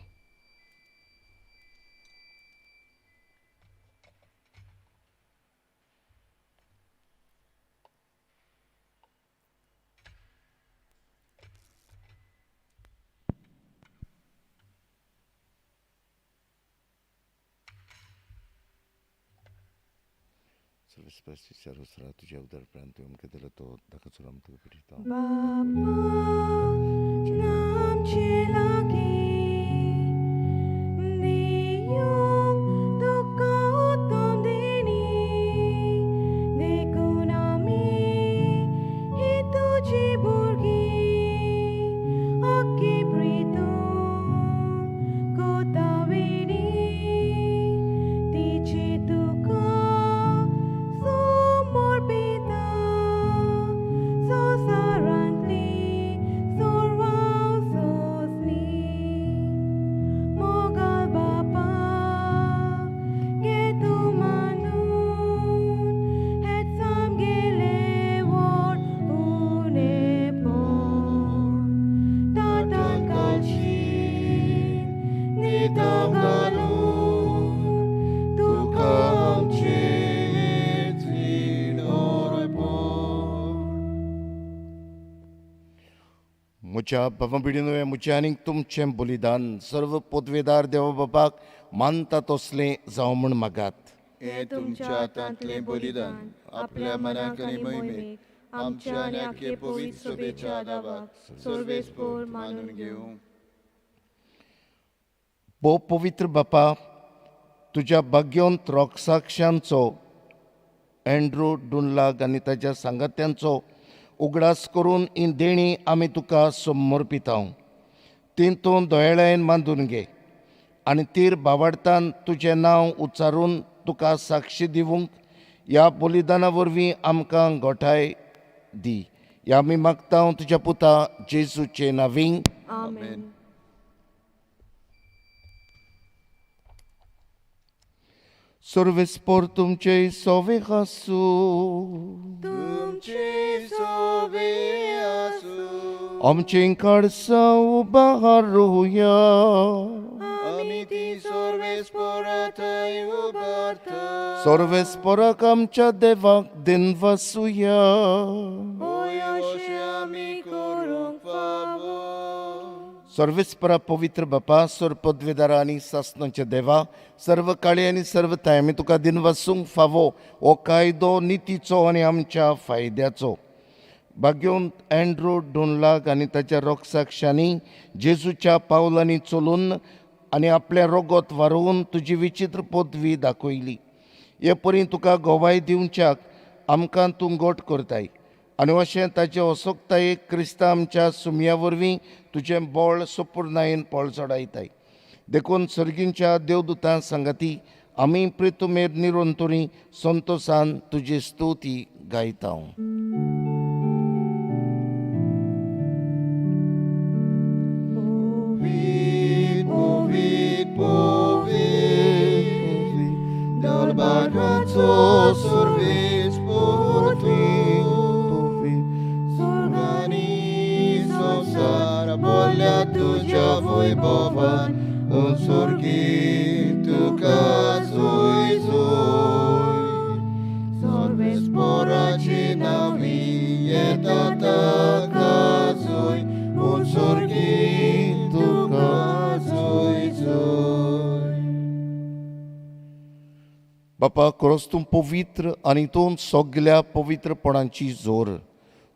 सर्वेस्पराच्या रोजरा तुज्या उदरपणान तुवें आमकां दिलो तो ताका सोडून आमी तुका भेटयता. बापा आमचे लागीं दिवंक तुका उत्तम देणी, देखून आमी ही तुजी भुरगीं आख्खी प्रितूम कोतावेणी तिची तुका समर्पिता. संवसारांतली सर्वां सोंसणी मोगाळ बापा घे तूं मानून हेंच आमगेलें व्हड उणेपण. ताटान घालशीत नितळ घालून तुका आमचें जीण अर्पण. म्हज्या बाबा भयणीनो, म्हजें आनीक तुमचें बलिदान सर्व पदवेदार देवा बापाक मानता तसलें जावं म्हूण मागात. हें तुमच्या हातांतलें बलिदान आपल्या मनाक आनी मोहिमेक आमच्या आनी आख्खे पवित्र सभेच्या आदावाक सर्वेस्पोर मानून घेवं. भोव पवित्र बापा, तुज्या भाग्योंत रोगसाक्षांचो एंड्रू डुनलाग आनी ताज्या सांगात्यांचो उगडास करून ही देणी आमी तुका समर्पिता. ती तूं दोयेळायेन बांदून घे आनी तीर बावडतान तुजें नांव उच्चारून तुका साक्षी दिवंक ह्या बलिदाना वरवीं आमकां गोठाय दी. ह्या आमी मागता तुज्या पुता जेजूचे नांवीं. आमेन. सर्वेस्पोर तुमचे सोवे आसूं. तुमचे सोवे आसूं. आमचें काळसां उबारुया. आमी ती सर्वेस्पोरा थंय उबारता. सर्वेस्पोराक आमच्या देवाक दिनवासुया. होय अशें आमी करूंक फावो. सर्वेस्परा पवित्र बापा, सर पदवेदारा आनी सासणाच्या देवा, सर्व काळी आनी सर्व थांय आमी तुका दिनवासूंक फावो हो कायदो नितीचो आनी आमच्या फायद्याचो. भाग्योंत अँड्रू डोनलाग आनी ताच्या रोगसाक्षांनी जेजूच्या पावलांनी चलून आनी आपलें रोगोत वारोवन तुजी विचित्र पदवी दाखयली. हे परी तुका गोवाय दिवच्याक आमकां तूं गोट करताय आनी अशें ताचे असोक्तायेक क्रिस्ता आमच्या सुमया वरवीं तुजें बळ सुपूर्णायेन पळचडायताय. देखून सर्गींच्या देवदूतां सांगाती आमी प्रितुमेर निरंतरी संतोसान तुजी स्तुती गायता. तुझ्या वैभवान उंसुर्गी तुका जुय जुय सर्वेस्पोराची नावी येता ताका जुय उंसुर्गी तुका जुय जुय. बापा खरोच तूं पवित्र आनी तूं सगल्या पवित्रपणाची जोर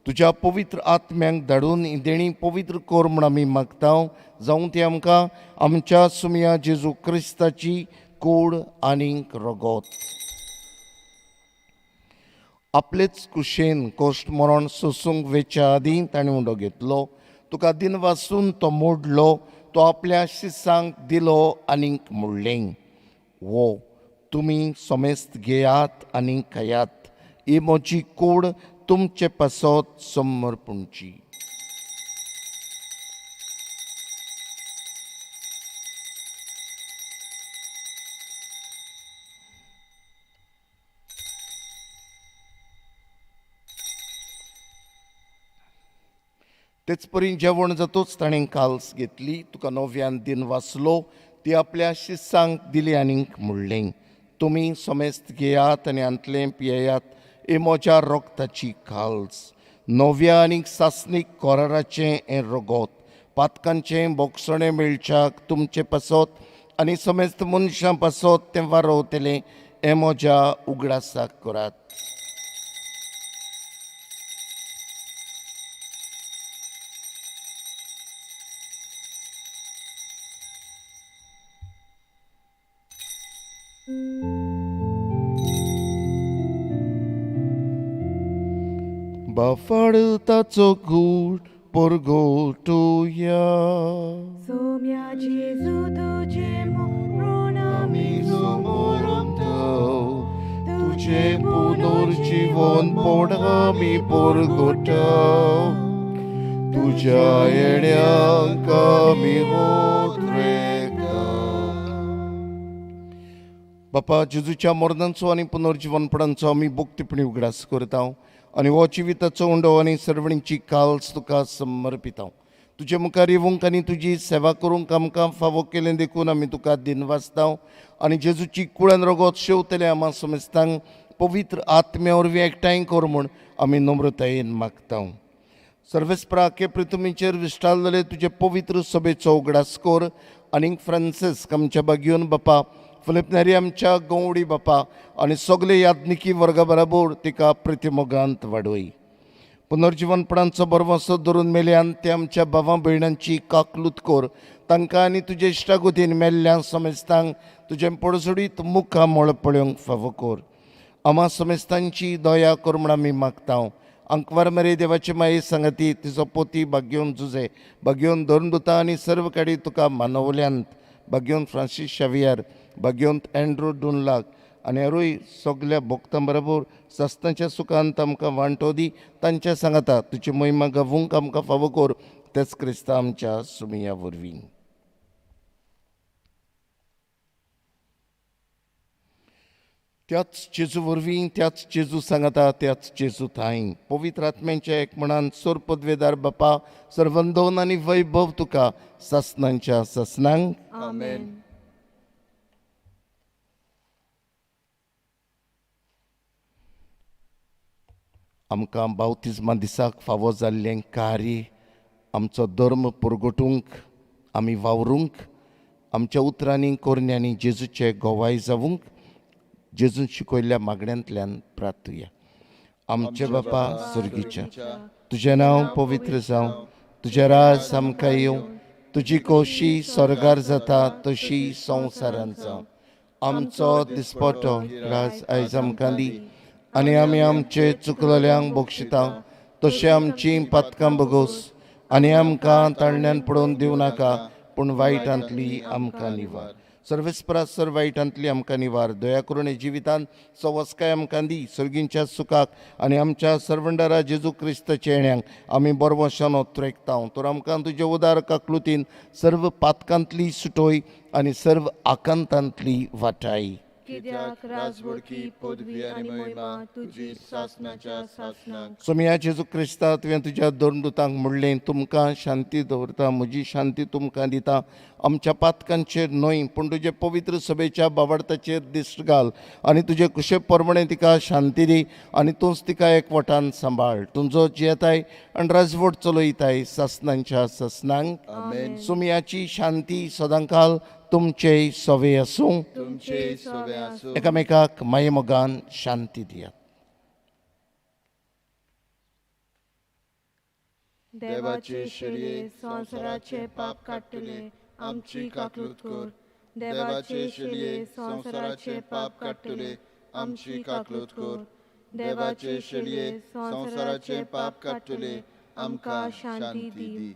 तुज्या पवित्र आत्म्यांक धाडून ही देणी पवित्र कर म्हूण आमी मागता. जावं ती आमकां आमच्या सुमया जेजू क्रिस्ताची कूड आनीक रगत. आपलेच कुशेन कश्ट मरण सोसूंक वेच्या आदीं ताणें उंडो घेतलो, तुका दिन वासून तो मोडलो, तो आपल्या शिसांक दिलो आनीक म्हणलें, वो तुमी समेस्त घेयात आनी खायात, ही म्हजी कूड तुमचे पासत समर्पणची. तेच परी जेवण जातूच ताणें काल्स घेतली, तुका नव्यान दिन वाचलो, ती आपल्या शिसांक दिली आनीक म्हणलें, तुमी समेस्त घेयात आनी हांतलें पियेयात, ही म्हज्या रोगताची काल्स, नव्या आनीक सासणीक कराराचें हें रगत, पातकांचें बोगसणें मेळच्याक तुमचे पासत आनी समेस्त मनशां पासत तें वारोवतलें, हें म्हज्या उगडासाक करात. बाफाड ताचो गूट परगोटुया. सोम्या जेजू तुजें मरण आमी सुमरमताव, तुजें पुनर्जीवनपण आमी परगोटाव, तुज्या येण्याक आमी उतरेता. बापा जेजूच्या मरणाचो आनी पुनर्जीवनपणाचो आमी भक्तीपणी उगडास करता आनी हो जिविताचो उंडो आनी सर्वणीची काल्स तुका समर्पिता. तुजे मुखार येवंक आनी तुजी सेवा करूंक आमकां फावो केलें देखून आमी तुका दिनवासता आनी जेजूची कुळान रगत शेवतले आमा समेस्तांक पवित्र आत्म्या वरवीं एकठांय कर म्हूण आमी नम्रतायेन मागता. सर्वेस्परा के पृथ्वीचेर विस्टारलेले तुजे पवित्र सभेचो उगडास कर आनीक फ्रांसिस्क आमच्या बागयोन बापा, फिलिप नेरी आमच्या गवडी बापा आनी सगळे याज्ञिकी वर्गा बराबर तिका प्रतिमोगांत वाडय. पुनर्जीवनपणांचो बरवसो धरून मेल्यान ते आमच्या भावां भयणांची काकलूत कर, तांकां आनी तुजे इश्टागोतीन मेल्ल्या समेस्तांक तुजें पडसोडीत मुखामळ पळोवंक फावो कर. आमा समेस्तांची दया कर म्हूण आमी मागता. अंकवार मरे देवाचे माये सांगाती तिचो पोती भाग्योन जुजे, भाग्योन धर्मदुता आनी सर्व काडी तुका मानवल्यांत, भाग्योन फ्रांसीस शावियार, भाग्योंत अँड्रू डुनलाग आनी हेरूय सगल्या भोक्तां बरोबर सस्तांच्या सुखांत आमकां वांटो दी, तांच्या सांगाता तुजी महिमा गावूंक आमकां फावो कर, तेच क्रिस्ता आमच्या सुमया वरवीं. त्याच जेजू वरवीं, त्याच जेजू सांगाता, त्याच जेजू थांय पवित्र आत्म्यांच्या एक म्हणान सोर पदवेदार बापा सर्वंदोन आनी वैभव तुका सासनांच्या सासनांक. आमेन. आमकां बावतिज्मा दिसाक फावो जाल्लें कार्य आमचो धर्म पुरगोटूंक आमी वावरूंक, आमच्या उतरांनी करण्यांनी जेजूचे गोवाय जावूंक जेजून शिकयल्ल्या मागण्यांतल्यान प्रार्थुया. आमचे बापा सर्गीच्या, तुजें नांव पवित्र जावं, तुजें राज आमकां येवं, तुजी खोशी स्वर्गार जाता तशी संवसारांत जावं. आमचो दिसपटो राज आयज आमकां दी आनी आमी आमचे चुकलेल्यांक बक्षिता तशें आमची पातकां बगोस आनी आमकां ताळण्यान पडोवन दिवं नाका, पूण वायटांतली आमकां निवार. सर्वेस्परा सर वायटांतली आमकां निवार. दया करून जिवितांत सवस्काय आमकां दी, सर्गींच्या सुखाक आनी आमच्या सर्वंडारा जेजू क्रिस्ताच्या येण्याक आमी बरवशान त्रेकता. तर आमकां तुजे उदार काकलुतीन सर्व पातकांतली सुटोय आनी सर्व आकांतांतली वाटाय. कित्याक राजवडकी पदवी आनी महिमा तुजी सासनाच्या सासनाक. सोमिया जेजू क्रिस्ता, तुवें तुज्या दोन दुतांक म्हणलें, तुमकां शांती दवरता, म्हजी शांती तुमकां दिता. आमच्या पातकांचेर न्हय पूण तुजे पवित्र सभेच्या बावडताचेर दिश्ट घाल आनी तुजे कुशे प्रमाणे तिका शांती दी आनी तूंच तिका एकवटान सांबाळ. तुजो जियेताय आनी राजवट चलयताय सासनांच्या सासनांक. सोमियाची शांती सदांकाल तुमचे सवे आसूं. तुमचे सवे आसूं. एकामेकाक मायेमोगान शांती दियात. देवाचे शेळये संवसाराचे पाप काडटले, आमची काकलूत कर. देवाचे शेळये संवसाराचे पाप काडटले, आमची काकलूत कर. देवाचे शेळये संवसाराचे पाप काडटले, आमकां शांती दी.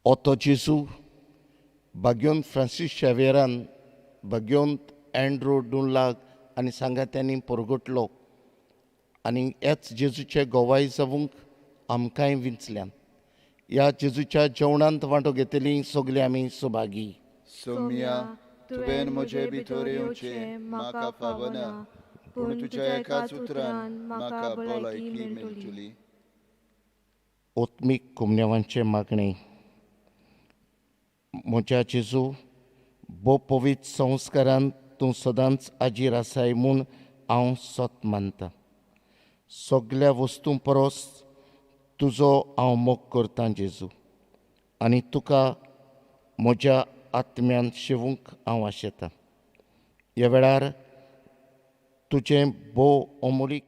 ओतो जेजू भाग्योन फ्रांसीस शेवेरान भाग्योन एंड्रू डुनलाग आनी सांगात्यांनी परगटलो आनी ह्याच जेजूचे गोवाय जावंक आमकांय विंचल्यान. ह्या जेजूच्या जेवणांत वांटो घेतली सगळीं आमी सुभागी. सोम्या, तुवें म्हजे भितर येवचें म्हाका फावना, पूण तुज्या एकाच उतरान म्हाका भलायकी मेळटली. ओत्मीक कुमन्यावांचें मागणें. म्हज्या जेजू, भोव पवित्र संस्कारान तूं सदांच आजीर आसाय म्हूण हांव सत मानता. सगल्या वस्तूं परस तुजो हांव मोग करतां जेजू, आनी तुका म्हज्या आत्म्यान शिवूंक हांव आशेतां. ह्या वेळार तुजें भोव अमोलीक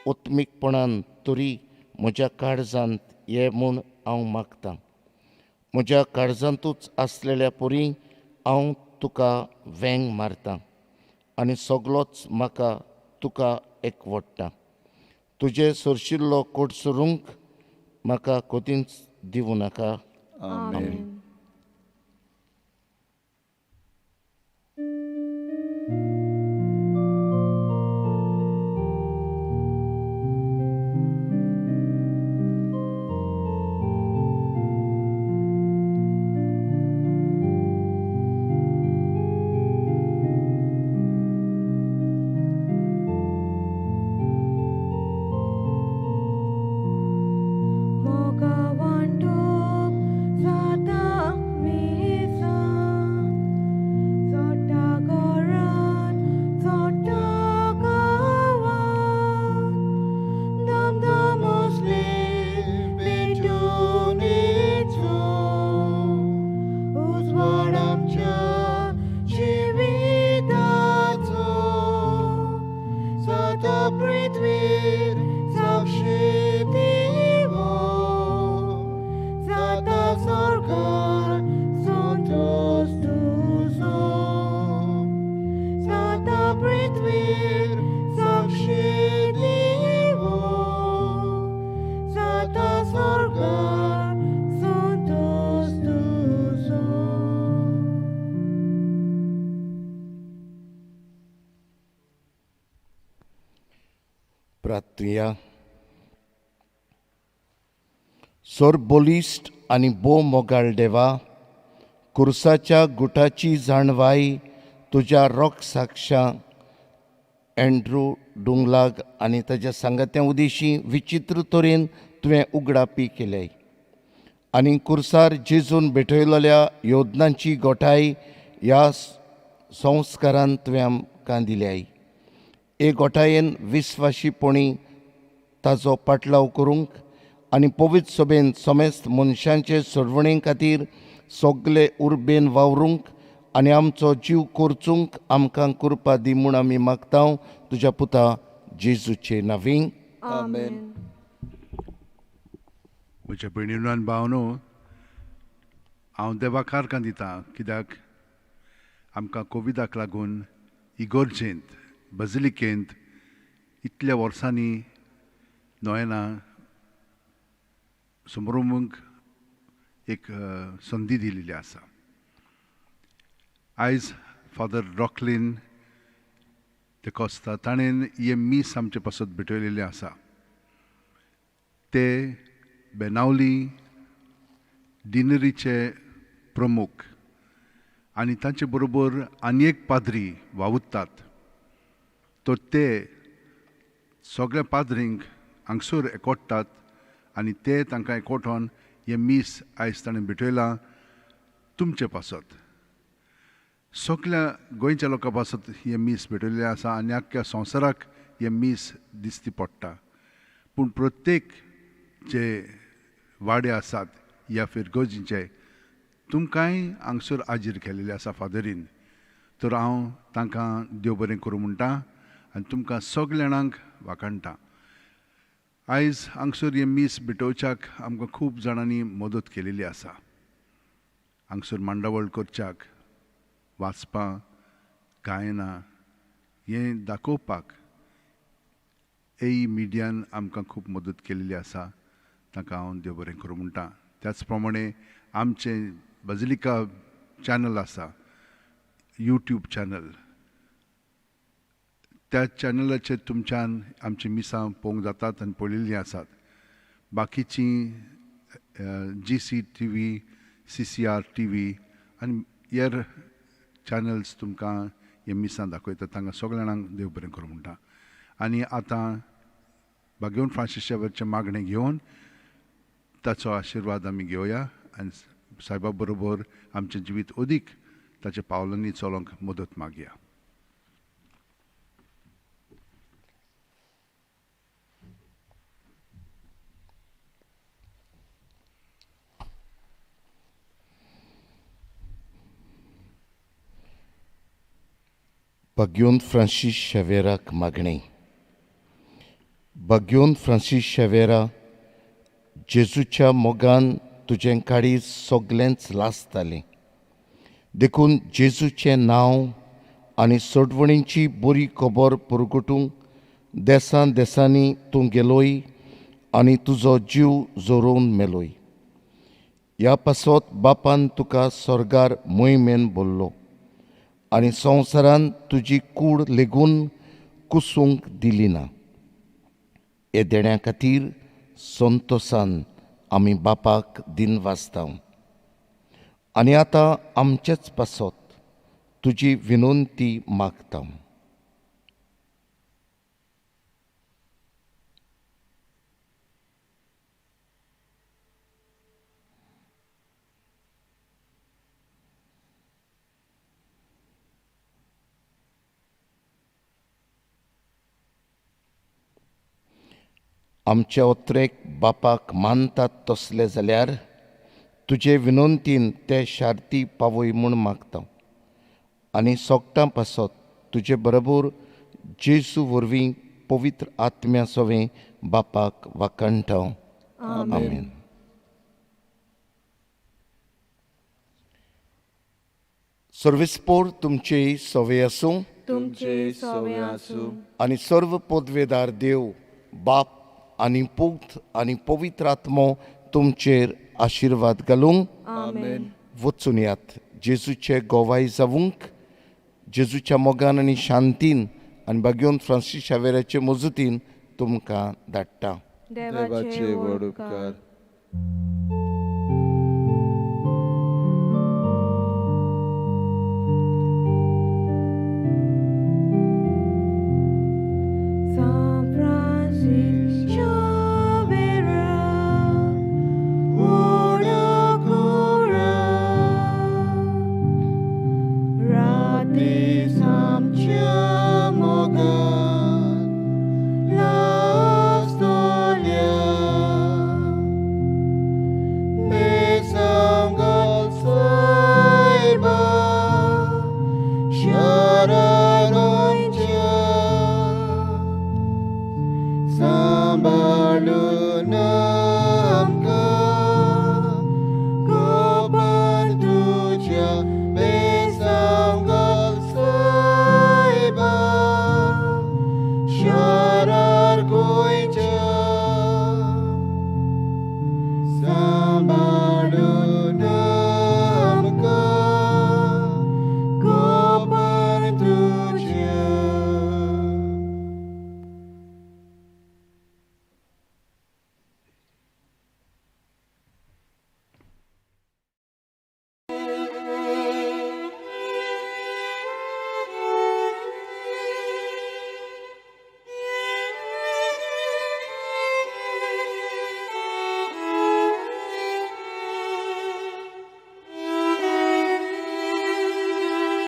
उत्मीकपणान तरी म्हज्या काळजांत ये म्हूण हांव मागतां. म्हज्या काळजांतूच आसलेल्या परी हांव तुका वेंग मारतां आनी सगलोच म्हाका तुका एकवडटा. तुजें सरशिल्लो कोट सरूंक म्हाका कदींच दिवं नाका. आमेन. प्रार्थुया. सोर बलिश्ट आनी भोव मोगाळ देवा, कुर्साच्या गुटाची जाणवाय तुज्या रोख साक्षां अँड्रू डुंगलाग आनी ताज्या सांगात्या उदेशी विचित्र तरेन तुवें उगडापी केल्याय आनी कुर्सार जेजून भेटयलेल्या योजनांची गोठाय ह्या संस्कारान तुवें आमकां दिल्याय. हे गोठायेन विस्वाशीपणी ताजो पाटलाव करूंक आनी पवित्र सभेन समेस्त मनशांचे सोडवणे खातीर सगले उर्बेन वावरूंक आनी आमचो जीव कोरचूंक आमकां कृपा दी म्हूण आमी मागता तुज्या पुता जेजूचे नांवी. आमेन. म्हज्या भयणीनो आनी भावनो, हांव देवाक आर्गां दिता कित्याक आमकां कोविडाक लागून इगोर्जेंत बजलिकेंत इतल्या वर्सांनी नोयना समरोमूंक एक संदी दिलेली आसा. आयज फादर रॉकलीन ते कोस्ता ताणें हें मीस आमचे पासत भेटयलेलें आसा. ते बेनावली डिनरीचे प्रमुख आनी तांचे बरोबर आनी एक पाद्री वावुरतात. तर ते सगळ्या पाद्रींक हांगसर एकवटात आनी ते तांकां एकवटोन हें मीस आयज ताणें भेटयलां तुमचे पासत, सगळ्या गोंयच्या लोकां पासत हें मीस भेटयलें आसा आनी आख्ख्या संवसाराक हें मीस दिसती पडटा. पूण प्रत्येक जे वाडे आसात या फिरगोजींचे तुमकांय हांगसर आजीर केलेले आसा फादरीन. तर हांव तांकां देव बरें करूं म्हणटा आनी तुमकां सगल्या जाणांक वाखाणटा. आयज हांगसर हें मीस भेटोवच्याक आमकां खूब जाणांनी मदत केलेली आसा. हांगसर मांडावळ करच्याक, वाचपां, गायनां हें दाखोवपाक ए मिडियान आमकां खूब मदत केलेली आसा. तांकां हांव देव बरें करूं म्हणटा. त्याच प्रमाणे आमचें बजलिका चॅनल आसा, यूट्यूब चॅनल, त्या चॅनलाचेर तुमच्यान आमचीं मिसां पळोवंक जातात आनी पळयल्लीं आसात. बाकीचीं G C T V, C C R T V आनी हेर चॅनल्स तुमकां हे मिसां दाखयतात. तांकां सगळ्या जाणांक देव बरें करूं म्हणटा. आनी आतां भाग्यवंत फ्रांसीस शावेरचें मागणें घेवन ताचो आशिर्वाद आमी घेवया आनी सायबा बरोबर आमचें जिवीत अदीक ताच्या पावलांनी चलोवंक मदत मागया. भाग्यवंत फ्रांसीस शावेराक मागणें. भाग्यवंत फ्रांसीस शावेरा, जेजूच्या मोगान तुजें काळीज सगलेंच लासतालें, देखून जेजूचें नांव आनी सोडवणीची बरी खबर पुरगुटूंक देसान देसांनी तूं गेलोय आनी तुजो जीव जोरोवन मेलोय. ह्या पासत बापान तुका स्वर्गार मोहिमेन बोल्लो आनी संवसारान तुजी कूड लेगून कुसूंक दिली ना. हे देण्या खातीर संतोसान आमी बापाक दिन वाचता आनी आतां आमचेच पासत तुजी विनंती मागता. आमच्या ओत्रेक बापाक मानतात तसले जाल्यार तुजे विनंतीन ते शार्ती पावय म्हूण मागता आनी सोगटां पासत तुजे बरोबर जेजू वरवीं पवित्र आत्म्या सवें बापाक वाखाणटा. आमेन. सर्वेस्पोर तुमचे सवे आसूं, तुमचे सवे आसूं आनी सर्व पदवेदार देव बाप आनी पूत आनी पवित्र आत्मो तुमचेर आशिर्वाद घालूंक. आमेन. वचून यात जेजूचे गोवाय जावूंक, जेजूच्या मोगान आनी शांतीन आनी भाग्यवंत फ्रांसीस शावेराचे मजतीन तुमकां धाडटा. देवाचे व्हड उपकार. दीस